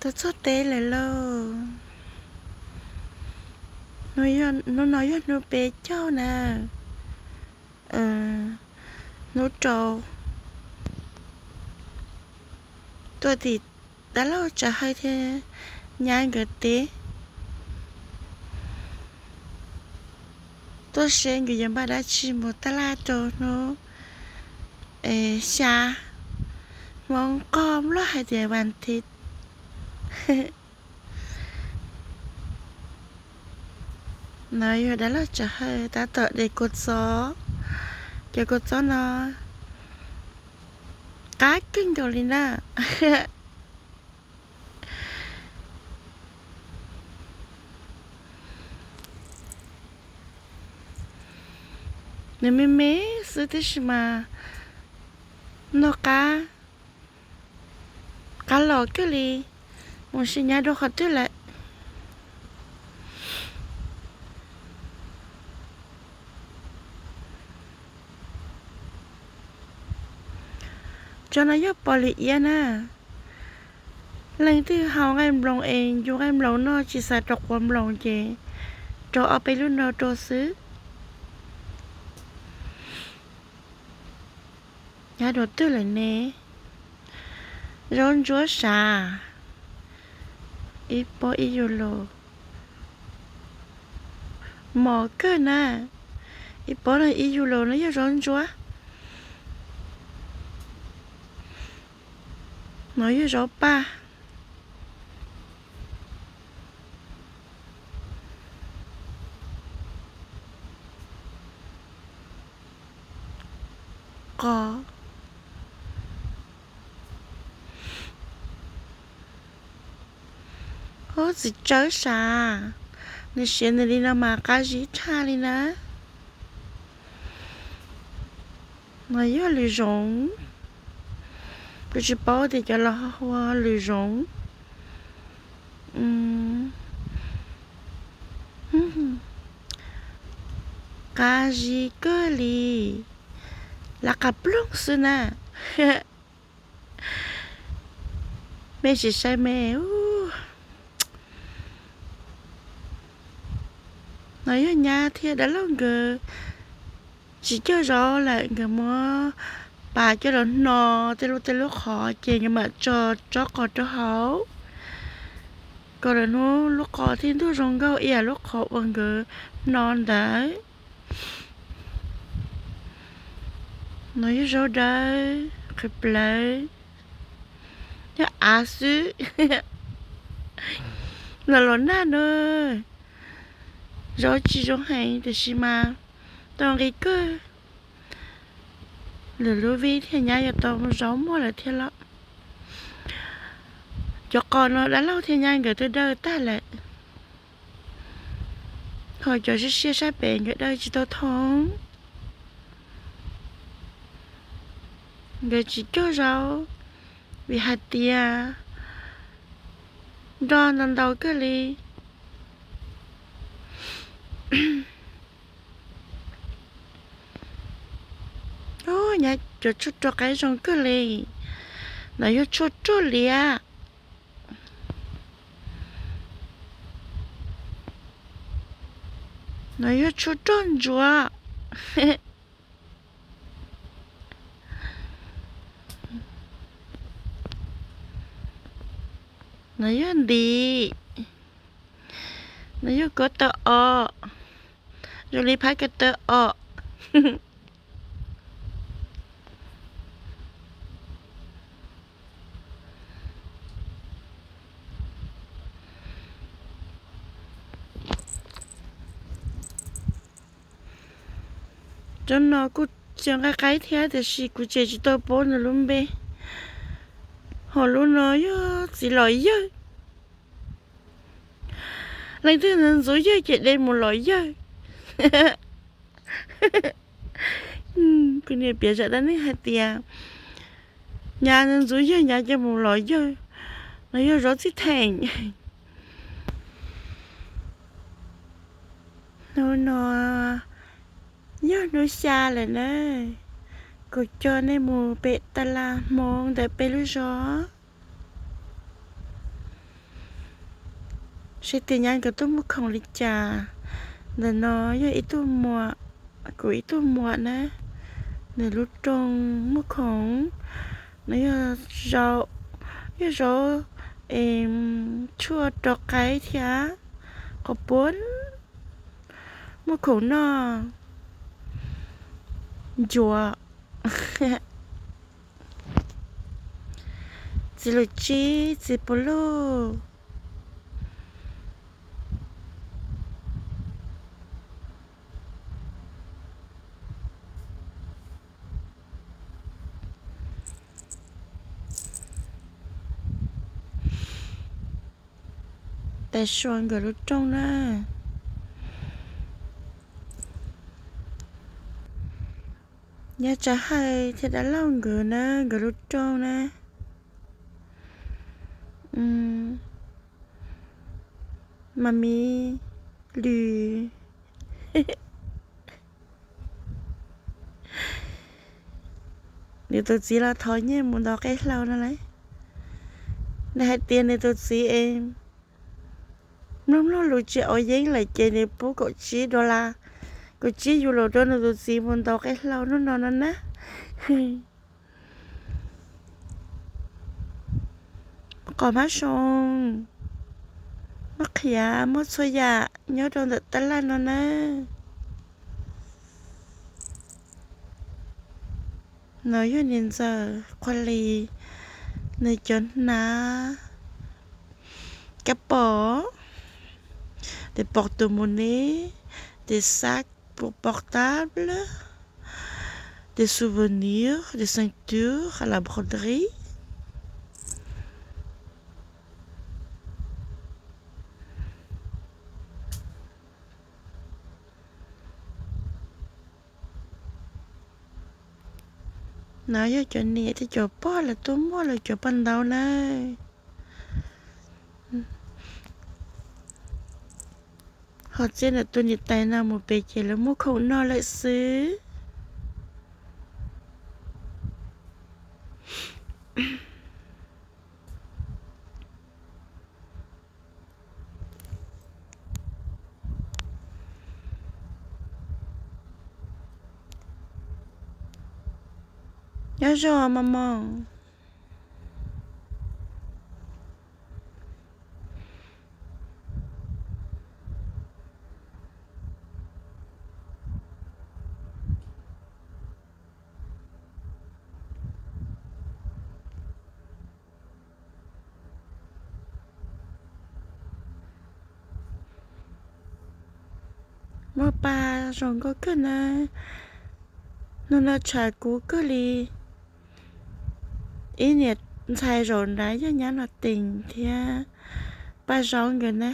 Los txog teb lawm lauj. Hnub no yog hnub peb caug na. Hnub rau tuaj tim dab laug Tsav Hawj thiab nyab nkawd teb, tuaj seb nkawd yuav npaj dab tsi mus taj laj rau hnub xya, Hmoob qog Nplog hais tias vas thiv. No yog dab laug Tsav Hawj tab tom de kua txob. Cov kua txob no qab kawg nkaus li na. Nws me me xwb tab sis mas noj qab, qab los kawg li. Mus sim nyab dua qhov twg lawm. Cov no yog pos lwm iab na. Leej twg haus nqaij nploos es ncu nqaij nploos noj tsis xav rau quav nploos ces rau ob peb lub no rau xwb. Nyab dua twg lawm ne? Zaub ntsuab sav, ib pob ib yus lus. Mos kawg na, ib pob no ib yus lus no yog zaub ntsuab. No yog zaub paj. Qos. Ub, txiv tsawb sav, nws siav nws li no mas qab zib tshaj li na. No yog lws zoov, kuv tsis paub tias cov laus hu lws zoov. Qab zib kawg li, lav qab ploog xwb na. Mej tsis saib me. No yog nyab thiab dab laug nkawd tsis coj zaub lawm, nkawd muab pas coj los hno tej lub tej lub qhov ces nkawd mam tso tsob qos rau hauv, kom lawm hnub lub qos thiaj ntuj zoo nkauj ib yam lub qhov uas nkawd hno ntawd. No yog zaub dawb qhwv plawv, yog av xwb. Los los nag na, zaub tsis zoo heev tiam sis mas tau nqi kawg. Lwm lub vij thiab nyab yuav tau zaub muag lawm thiab los. Cov qos no dab laug thiab nyab nkawd twb dawj tag lawm, ho cov siab siab sab pem nkawd dawj tsis tau thoob. Nkawd tsis coj zaub vim hais tias nroj ntau ntau kawg li. Nyab cov tshuaj rau qaib zoo kawg li. No yog tshuaj ruaj liab. No yog tshuaj ruaj ntsuab. No yog ntim. No yog kov taw os, zoo li phab ko taw os. Cov no kuj tsis nqaij qaib thiab tiam sis kuv tseem tsis tau paub nws lub npe. Ho lub no yog txiv los yawg. Leej twg ntxub yawg ces de mus los yawg. Kuv niam piav zaj dab neeg hais tias nyab ntxub yawg nyab cia mus los yawg. No yog zaub txij theem. Hnub no yog hnub xya lawm na, kuv coj nej mus pem tas las Hmoob ntawm peb lub zos. Saib tias nyab nkawd tuaj muag khoom li cas. Ntawm no yog ib tug muam, kuv ib tug muam na, nws lub rooj muag khoom. No yog zaub, yog zaub es tshuaj rau qaib thiab qos puab, muag khoom noj ncuav. Txiv Lus Tsib, txiv Pus Luj. Tais Sua nkawd lub rooj na. Nyab Tsav Hawj thiab dab laug nkawd na, nkawd lub rooj na. Mas miv lws. Nws tus txiv los thov nyiaj mus ntaus qe hlau no lauj. Nws hais tias nws tus txiv es mloog mloog lus tsis au yeeb lawm ces nws pub kaum tsib dollar, kaum tsib euro rau nws tus txiv mus ntaus qe hlau hnub no no na. Qos mab soo, mab qhiav, muaj txhua yam nyob rau ntawm tab laj no na. No yog niam ntxawm Qhua Lis, nws cov hnav kab pom, tes porte-monnaie, tes sac pour portable, tes souvenirs, tes ceintures à la broderie. No yog cov niam thiab cov pog lawv tuaj muag lawv cov paj ntaub na. Ho txij ntawm tus niam tais no mus pem ces lawv muag khoom noj lawm xwb. Nyob zoo mos mos. Muaj paj zoo nkauj kawg na. Hnub no tshais kub kawg li. Ib niam ntxhais zaum nrad yog nyab Nom Teem thiab Paj Zaub nkawd na.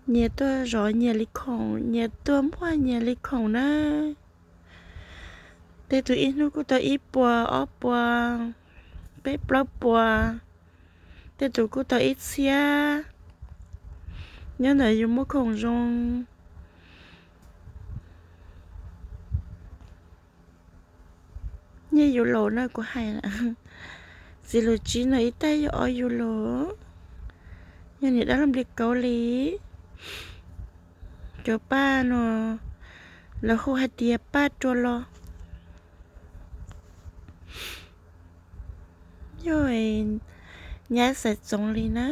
Nyias tuaj zov nyias li khoom, nyias tuaj muag nyias li khoom na. Tej tus ib hnub kuj tau ib puas, ob puas, peb plaub puas, tej tus kuj tau ib txhiab. Nyob ntawm yus muaj khoom zoo. Nyiaj yus laus na kuv hais. Txiv Lus Tsib no ib tag yog ob yus laus. Yog niam dab laug Nplias Kaub li. Cov paj no lawv hu hais tias paj rua los. Yog nyab xaiv txoov li na.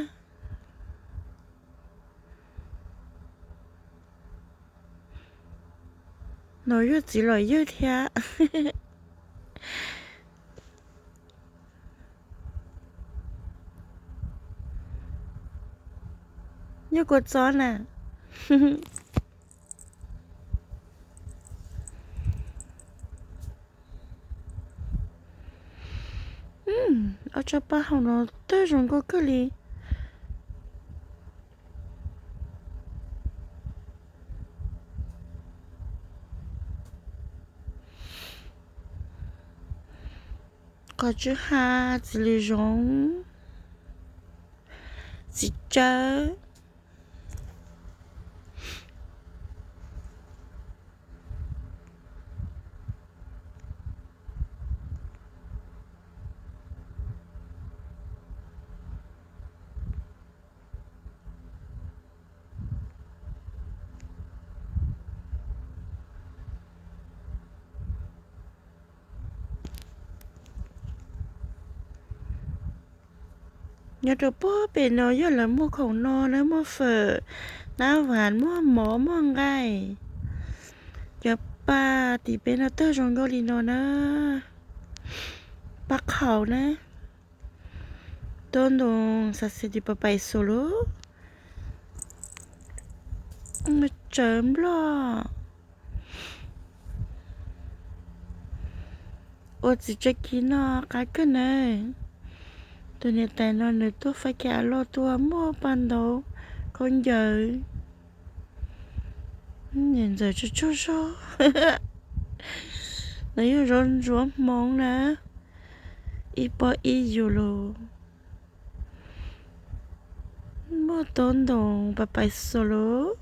No yog txiv los yawg thiab. Yog kua txob na. Ob tsob paj hauv no twb zoo nkauj kawg li. Qos tswb ha, txiv lws zoov, txiv tsawb. Nyob rau puag pem no yog lawv muag khoom no na, muag fawm, nab vas, muag mov, muag nqaij. Cov paj tim peb no tawg zoo nkauj li no na. Paj qhaum na. Tob ntoos xav xis tis pas pais xus lub. Tsawv nplog. Ua txiv tsev kiv no qab kawg na. Tus niam tais no nws tuaj faib kiag av loj tuaj muaj paj ntaub khaub ncaws. Niam ntxawm tsuag tsuag zog. Nws yog zov ntsuav hmoov na. Ib pob ib yus lus. Muaj tob ntoos pas pais xus lus.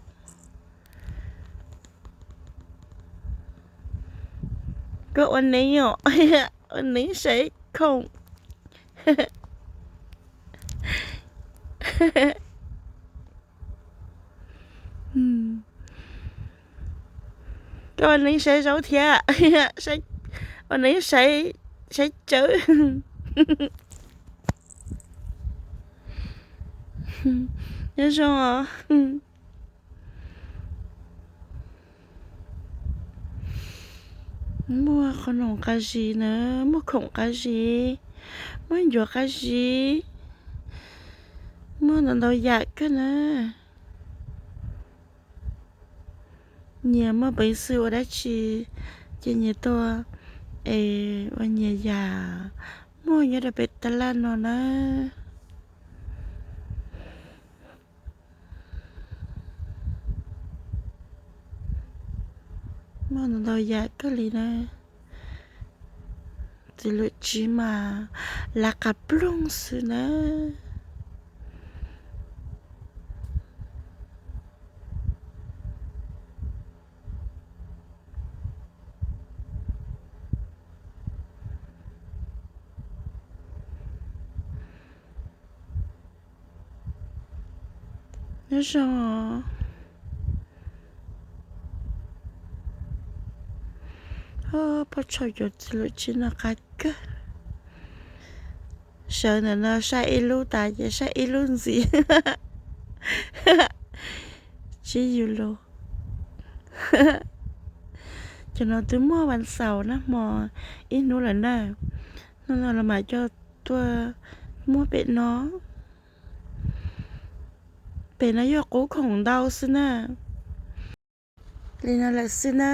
Koj ua neeb os? Ua neeb saib khoom. Koj ua neeb saib zaub thiab? Ua neeb saib, saib tsawb. Nyob zoo os. Muaj qhov noom qab zis na, muaj khoom qab zis, muaj ncuav qab zis, muaj ntau ntau yam kawg na. Nyias muaj peev xwm ua dab tsi ces nyias tuaj es ua nyias yam. Muaj nyob rau pem tab laj no na. Muaj ntau ntau yam kawg li na. Txiv lwm tsiv mas lav qas ploog xwb na. Nyob zoo. Pob tsuas cov txiv lwm tsiv no qab kawg. Sawv ntawm no saib ib lub tas ces saib ib lub ntxiv. Tsib yus lus. Cov no twb muaj vas xaum nag hmo ib hnub lawm na. Hnub no los mas coj tuaj muab pem no. Pem no yog qub khoom ntau xwb na. Li no lawm xwb na.